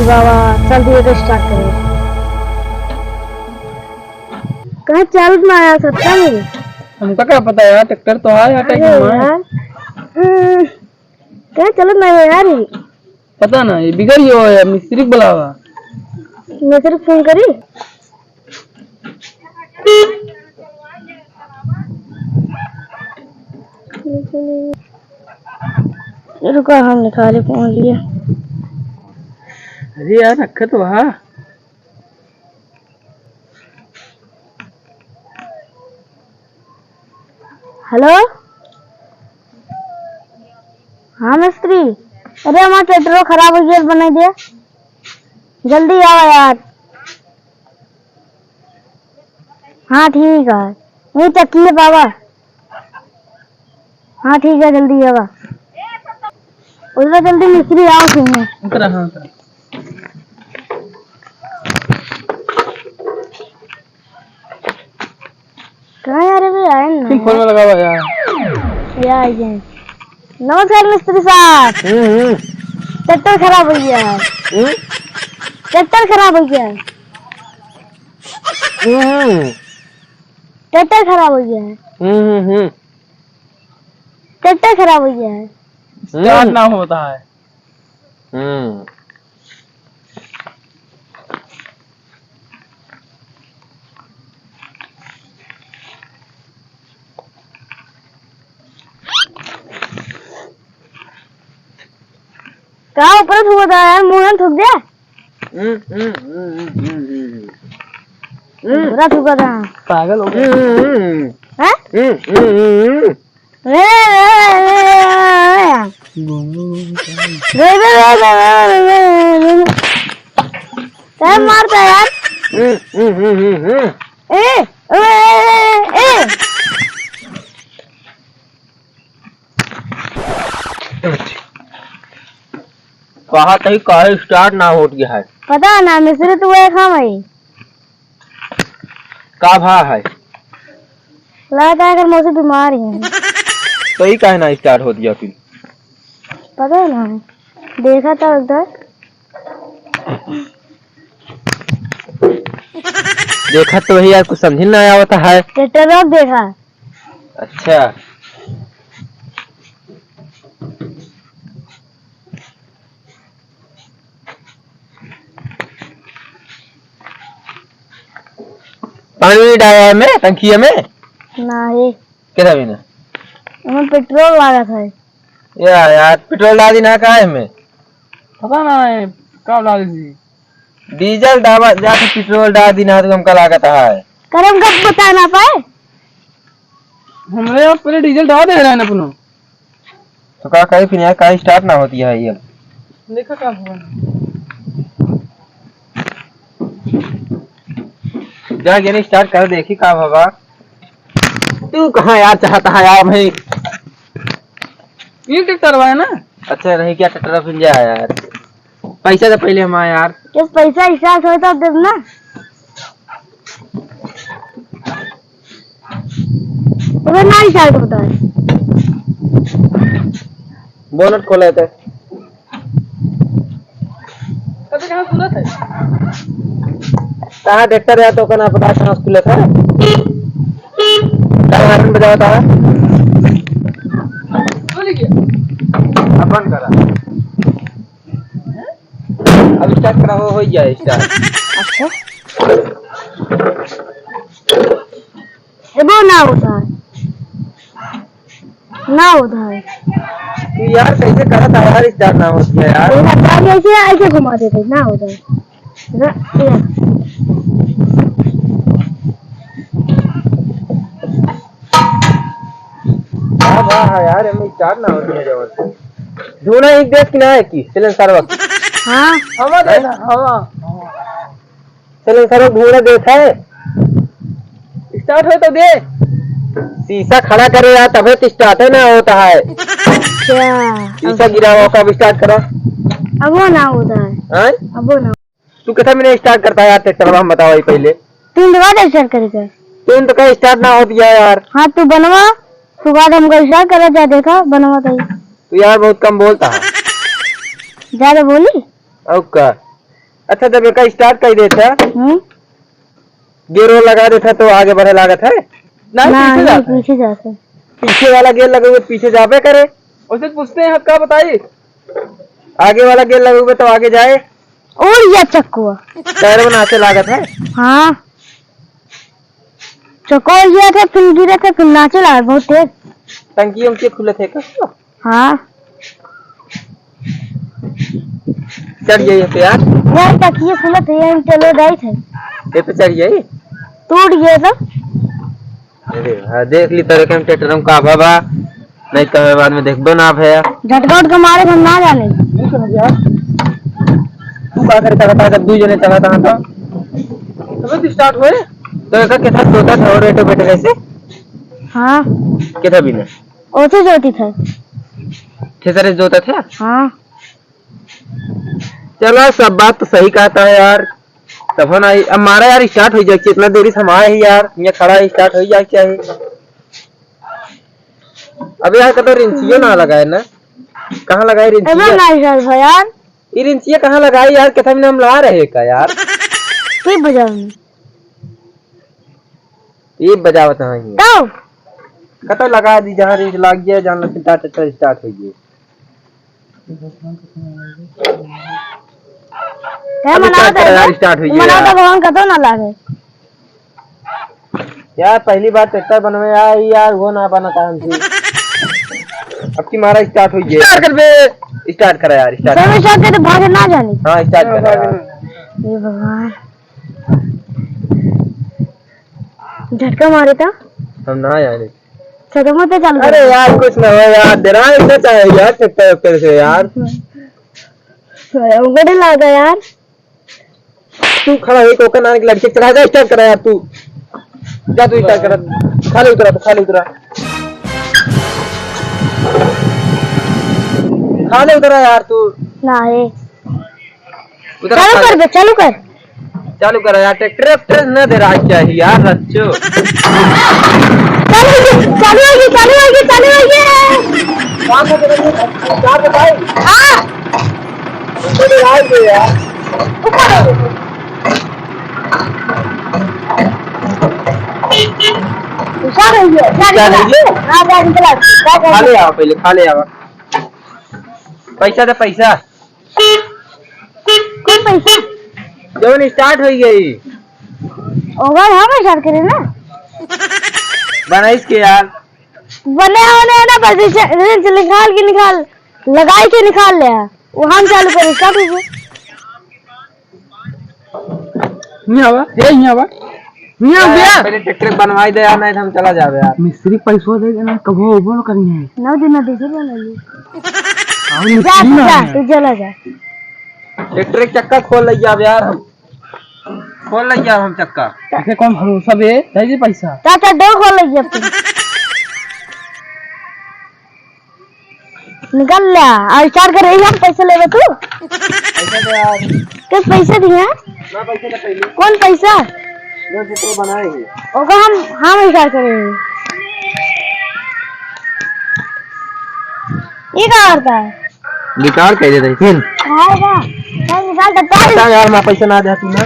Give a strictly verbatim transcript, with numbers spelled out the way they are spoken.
बाबा, चल दिए तो start करें। कहाँ चालत ना आया सत्ता में? हमका का पता यार, ट्रैक्टर तो आया, अरे ट्रैक्टर में। यार, हम्म, कहाँ चालत ना आया यार ये? पता ना, ये बिगड़ गयो है, मिस्त्री के बुलावा। मिस्त्री के फोन करी? रुका, हम निकाले पहुंच गया। अरे यार, रखे तो वहाँ। हेलो, हाँ मिस्त्री, अरे हमार ट्रैक्टरो खराब हो गया, बनाई दे, जल्दी आवा यार। हाँ ठीक है, यही चक्की है बाबा। हाँ ठीक है, जल्दी आवा। उतना जल्दी मिस्त्री आओ सुनिए। उतरा, हाँ, उतरा। कहाँ यार, अभी आए ना। फिर फोन में लगावा यार। ये आ गए। नमस्कार मिस्त्री साहब। हम्म, हम्म। ट्रैक्टर खराब हो गया है। हम्म? ट्रैक्टर खराब हो गया है। हम्म। ट्रैक्टर खराब हो गया है। हम्म, हम्म, हम्म। ट्रैक्टर खराब हो गया है। हम्म। स्टार्ट ना होता है। हम्म। का ऊपर थूकत है यार, मुंह में थूक दे। हम्म, हम्म, हम्म। पूरा थूकत है। पागल हो गया। हम्म, हम्म, हम्म। हैं? हम्म, हम्म, हम्म, हम्म। क्या मारता है यार? हम्म, हम्म, हम्म, हम्म, हम्म। ए, ए, ए, ए, ए। कहा तही काहे स्टार्ट ना होत गया है? पता ना, मिस्त्री तो एक हम है। का भा है? लगता है अगर मौसी बीमार ही है। तो ही काहे ना स्टार्ट होत गया फिर? पता ना, देखा तो उधर। देखा तो वही यार, कुछ समझ ना आवता है। ट्रैक्टर अब देखा। अच्छा। पानी नहीं डाला है में, टंकिया में? नहीं। कैसा भी ना? हमें पेट्रोल लागत है। या यार, पेट्रोल डाल दी ना, का है में? पता ना है, का डाल दी? डीजल डावा, जाके पेट्रोल डाल दी ना, तो हमका लागत है। करम का पता ना पाए? हमरे यहाँ पहले डीजल डाल दे रहे हैं अपनो। तो का करी फिर यार, का स्टार्ट ना होती है ये? देखा का हुआ? जा गिरी स्टार्ट कर देखी का भवा। तू कहाँ यार चाहता है यार भाई? ये ट्रैक्टर है ना? अच्छा नहीं क्या ट्रैक्टर फिर जा यार। पैसा तो पहले हमारा यार। जब पैसा स्टार्ट होता तब ना। अबे ना स्टार्ट होता है। बोनट खोले थे। कभी कहाँ खुला था? कहाँ ट्रैक्टर या तो कना पता कहाँ खुला था? कहाँ हारन बजावा था? बोली क्या? अपन करा। अब स्टार्ट करा हो, हो जाए स्टार्ट। अच्छा। एबो ना होता है, ना होता है। तू यार कैसे करत है यार, स्टार्ट ना होती है यार। ये ना, गाड़ी ऐसे, ऐसे घुमा देते, ना होता है। र-, ये। हाँ, हाँ, हाँ यार, हमें स्टार्ट ना होती है जवन। धुआं एक देख कि ना है कि, चलन सारा वक्त। हाँ। हवा दे ना, हवा। चलो सर, घूमने देता है। स्टार्ट हो तो दे। शीशा खड़ा करे यार, तबे तो स्टार्ट है ना होता है। अच्छा। शीशा गिरा हुआ, कब स्टार्ट करो? अब वो ना होता है। हाँ? अब वो ना। तू कैसा मैंने स्टार्ट करता है यार ट्रैक्टर, हम बताओ भाई पहले। तू दबा दे स्टार्ट करेगा। तू तो कहीं स्टार्ट ना होती है यार। हाँ, तू बनवा, तू बाद हमको स्टार्ट करा जा, देखा, बनवा तो। तू यार बहुत कम बोलता है। ज्यादा बोली? और का? अच्छा, जब एका start कर देता, हम्म? Gear वो लगा देता तो आगे बढ़े लागत है? नहीं, ना, पीछे नहीं, जाता है। पीछे जाता है। पीछे वाला gear लगउबे, पीछे जाबे करे। उसे पूछते हैं, हक्का बताई। आगे वाला gear लगउबे तो आगे जाए। और या चक्कुआ। Tyre में नाचे लागत है। हाँ। चक्कुआ ये थे, फिर गिरे थे, फिर नाचे लागे बहुत तेज। टंकी उनकी खुले थे का? हाँ। चढ़ जाइए तो यार। यार, तकिए खुलत है, यार, चलो, जाइत है। ये पे चढ़ जाइए। टूट गया तो। अरे, हाँ, देख ली तरह के हम tractor हम का बाबा, नहीं तो बाद में देखबो ना भैया। झटका उटका मारे हम ना जाने। तू का करे चढ़ता, जब दू जने चढ़ता था तो? तबे तो start होए। तो एका कितना जोता था और रेटो बेटे कैसे? हाँ। कितना बिना? ओसे जोती था। ठेसरे जोता था? हाँ। चला, सब बात तो सही कहता है यार। तब ना, अब मारा यार, start हो जाए, कितना देरी से हम आए हैं यार, यहाँ खड़ा है, start हो जाए क्या है? अब यार, कतो रिंचियो ना लगाए ना, कहाँ लगाए रिंचिया? अबे ना यार, भाई यार। ये रिंचिया कहाँ लगाए यार? कितना में हम ला रहे का यार? ठीक बजाओ ना। ये बजावत है ये। तो? कतो लगा दी, जहाँ रिंच लाग गया, जान लो, start, start, start हो गया। क्या अभी मनावत start है करा यार, ना? Start हो गया मनावत यार। भगवान कतो ना लागे। यार, पहली बार tractor बनवे आई यार, वो ना बना था हमसे। अब की मारा, start हो गया। Start कर बे। Start करा यार, start। जब start करे तो भागे ना जाने। हाँ, start करा यार। हे भगवान। झटका मारे था? हम ना जाने। सदमा पे चालू अरे कर। यार, कुछ ना हो यार, डराए से चाहे यार, tractor वैक्टर से यार। बड़े लागा यार। तू खड़ा होके ओकर नानी के लड़के के चढ़ा, जा, start करा यार तू। जा तू start करा। खाले उतरा, तू खाले उतरा। खाले उतरा यार तू। ना है। उतरा चालू खाले। कर दे, चालू कर। चालू करा यार, tractor, tractor न दे रहा क्या है यार, रच्चो। चालू होगी, चालू होगी, चालू होगी, चालू होगी। कहाँ से दे रही है? कहाँ से भाई? हाँ। तो दे रहा है ये यार। ऊपर है। ऊपर है ये, गाड़ी चला। गाड़ी चला। हाँ, गाड़ी चला। गाड़ी चला। खाले आवा पहले, खाले आवा। पैसा दे, पैसा। कौन पैसा? जौन start होइ गई। ओवर हम start करे ना। बनाइस के यार। बने होने ना, बस इसे रील्स निकाल के निकाल, लगाई के निकाल ले। वो हम चालू करे, start हो गया। हियाँ आवा, ए, हियाँ आवा। हियाँ यार, भैया। पहले ट्रैक्टर बनवाई दे यार, नहीं तो हम चला जाबे यार। मिस्त्री पैसवा दे देना, कबो ओवर करी है। ना देना, दूसर वाला ले। हाँ, जा, मिस्त्री तू ना जा, है। तू चला जा। ट्रैक्टर के चक्का खोल ले जाबे यार हम। खोल ले जाबे हम चक्का। इसे कौन भरोसा बे? दे दे पैसा। चाचा, डोर खोल ले जा तू। निकाल ले, और start कर रही है, पैसे लेबे तू? पैसा दे यार। किस पैसे दिए हैं? ना, पैसे दे पहले। कौन पैसा? जो जितने बनाए हैं। ओका हम, हम start करेंगे। ये का करता है? निकाल के दे दे, फिर। खाएगा? चल, निकाल दे, चल। बता यार, मैं पैसे ना दे तू ना।